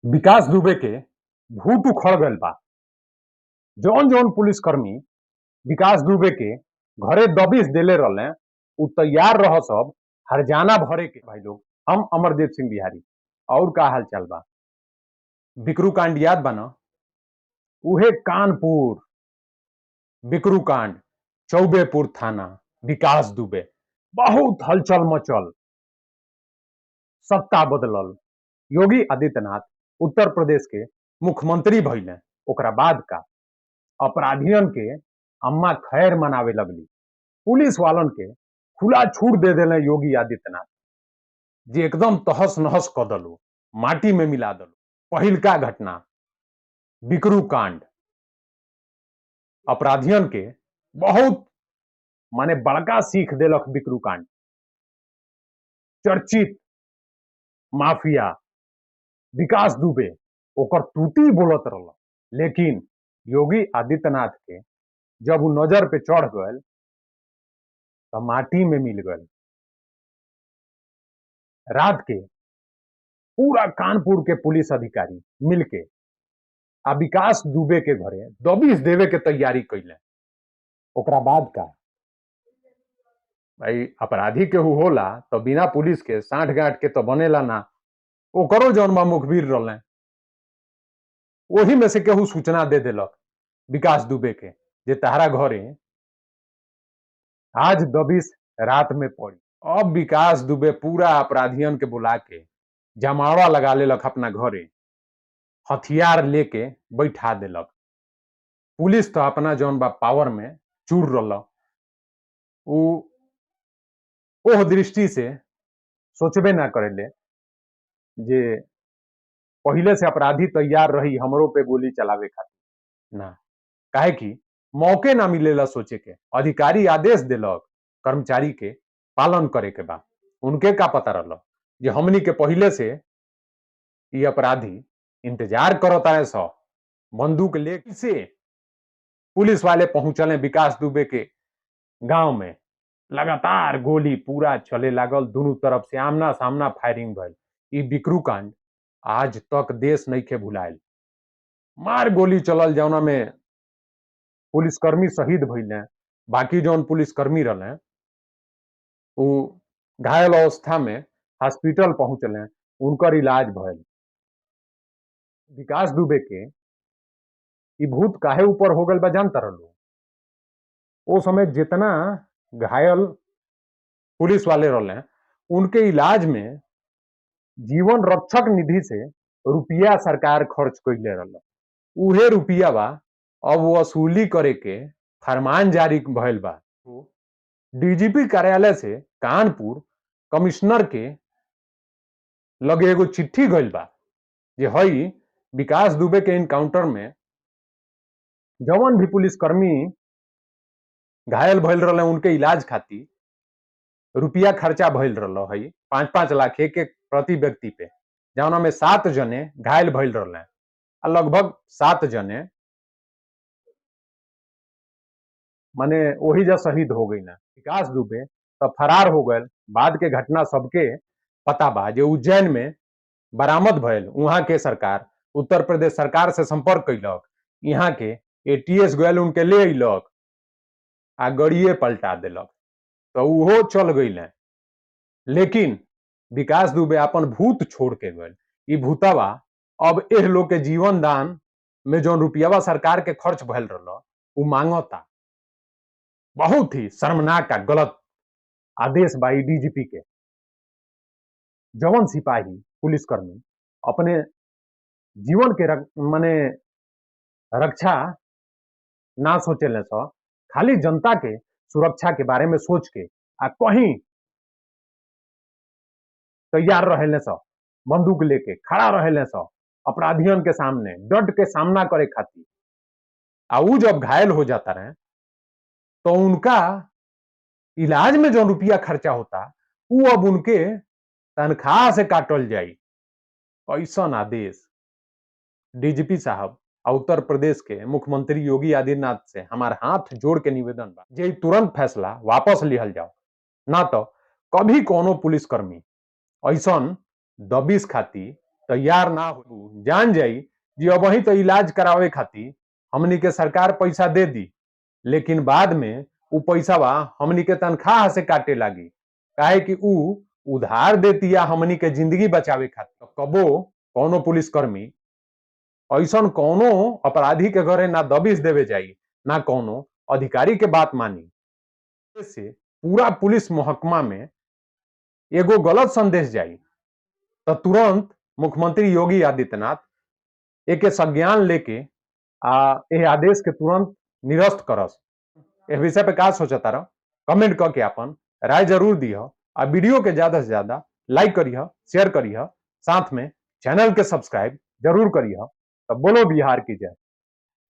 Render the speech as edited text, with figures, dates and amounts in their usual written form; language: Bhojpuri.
विकास दुबे के भूत उखड़ गईल बा। जौन जौन पुलिसकर्मी विकास दुबे के घरे दबिश देले रहले, उ तैयार रह सब हर्जाना भरे के। भाई लोग, हम अमरदीप सिंह बिहारी। और का हाल चाल बा? बिकरू कांड याद बा ना? उहे कानपुर बिकरू कांड, चौबेपुर थाना, विकास दुबे, बहुत हलचल मचल, सत्ता बदलल, योगी आदित्यनाथ उत्तर प्रदेश के मुख्यमंत्री भइले। ओकरा बाद का अपराधियन के अम्मा खैर मनावे लगली, पुलिस वालन के खुला छूट दे देले योगी आदित्यनाथ, जे एकदम तहस नहस क दलो, माटी में मिला दलो। पहिलका घटना बिकरू कांड अपराधियन के बहुत माने बड़का सीख देलक। बिकरू कांड, चर्चित माफिया विकास दुबे, ओकर तूती बोलत रहल, लेकिन योगी आदित्यनाथ के जब उ नजर पे चढ़ गए तो माटी में मिल गए। रात के पूरा कानपुर के पुलिस अधिकारी मिलके आ विकास दुबे के घरे दबिश देवे के तैयारी कैले। ओकरा बाद का भाई, अपराधी केहू होला तो बिना पुलिस के साठ गांठ के तो बनेला ना। ओकरो जौन बा मुखबिर रहले, ओही में से केहू सूचना दे देलक विकास दुबे के जे तहरा घरे आज दबिश रात में पड़ी। अब विकास दुबे पूरा अपराधियन के बुला के जमावड़ा लगा लेलक, अपना घरे हथियार लेके बैठा देलक। पुलिस तो अपना जौन बा पावर में चूर रहल, उ ओह दृष्टि से सोचबे ना करेले जे पहिले से अपराधी तैयार रही हमरो पे गोली चलावे खातिर ना, काहे कि मौके ना मिलेला सोचे के। अधिकारी आदेश देलक, कर्मचारी के पालन करे के बा। उनके का पता रहल जे हमनी के पहिले से ये अपराधी इंतजार करता है सौ बंदूक ले से। पुलिस वाले पहुंचले विकास दुबे के गांव में, लगातार गोली पूरा चले लागल, दोनों तरफ से आमना सामना फायरिंग भइल। ई बिकरू कांड आज तक देश नइखे भुलायल। मार गोली चलल, जौना में पुलिसकर्मी शहीद भइले, बाकी जौन पुलिसकर्मी रहले उ घायल अवस्था में हॉस्पिटल पहुंचले, उनकर इलाज भइल। विकास दुबे के ई भूत काहे ऊपर हो गइल बा, जानता रहलो? ओ समय जितना घायल पुलिस वाले रहले, उनके इलाज में जीवन रक्षक निधि से रुपया सरकार खर्च कैले रहल। उहे रुपया बा अब वसूली करे के फरमान जारी भइल बा। डीजीपी कार्यालय से कानपुर कमिश्नर के लगे एगो चिट्ठी गइल बा जे हई विकास दुबे के इनकाउंटर में जवन भी पुलिसकर्मी घायल भइल रहले, उनके इलाज खातिर रुपया खर्चा भइल रहल है 5-5 लाख एक एक प्रति व्यक्ति पे, जौना में 7 जने घायल भइल रहले आ लगभग 7 जने माने वही जा शहीद हो गई ना। विकास दुबे तब फरार हो गए। बाद के घटना सबके पता बा जे उज्जैन में बरामद भइल। वहां के सरकार उत्तर प्रदेश सरकार से संपर्क कैलक, यहाँ के एटीएस गयल, उनके ले अइलक आ गड़िए पलटा देलक, तो उहो चल गई। लेकिन विकास दुबे अपन भूत छोड़ के गए। ई भूतवा अब एह लोग के जीवन दान में जौन रुपयावा सरकार के खर्च भइल रहल, उ मांगता। बहुत ही शर्मनाक आ गलत आदेश बा डीजीपी के। जवन सिपाही पुलिसकर्मी अपने जीवन के माने रक्षा ना सोचेले स, खाली जनता के सुरक्षा के बारे में सोच के आ कहीं तैयार रहेले स, बंदूक लेके खड़ा रहेले स अपराधियन के सामने डट के सामना करे खातिर, आ उ जब घायल हो जाता रहे तो उनका इलाज में जो रुपया खर्चा होता, उ अब उनके तनख्वाह से काटल जाई। ऐसा आदेश डीजीपी साहब आ उत्तर प्रदेश के मुख्यमंत्री योगी आदित्यनाथ से हमार हाथ जोड़ के निवेदन बा जे ई तुरंत फैसला वापस लिहल जाओ, ना तो कभी कोनो पुलिसकर्मी ऐसन दबिश खातिर तैयार ना हो जान जाई जी अब वही तो इलाज करावे खातिर हमनी के सरकार पैसा दे दी, लेकिन बाद में उ पैसावा हमनी के तनख्वाह से काटे लागी, काहे कि उ उधार देती या हमनी के जिंदगी बचावे खातिर। तो कबो कोनो पुलिसकर्मी ऐसन कोनो अपराधी के घरे ना दबिश देवे जाई, ना कोनो अधिकारी के बात मानी। से पूरा पुलिस महकमा में एगो गलत संदेश जाई तो तुरंत मुख्यमंत्री योगी आदित्यनाथ एके संज्ञान लेके आ ए आदेश के तुरंत निरस्त करस। एह विषय पे का सोचता रह कमेंट करके अपन राय जरूर दिह आ वीडियो के ज्यादा से ज्यादा लाइक करिह, शेयर करिह, साथ में चैनल के सब्सक्राइब जरूर करिह। तो बोलो बिहार की जय।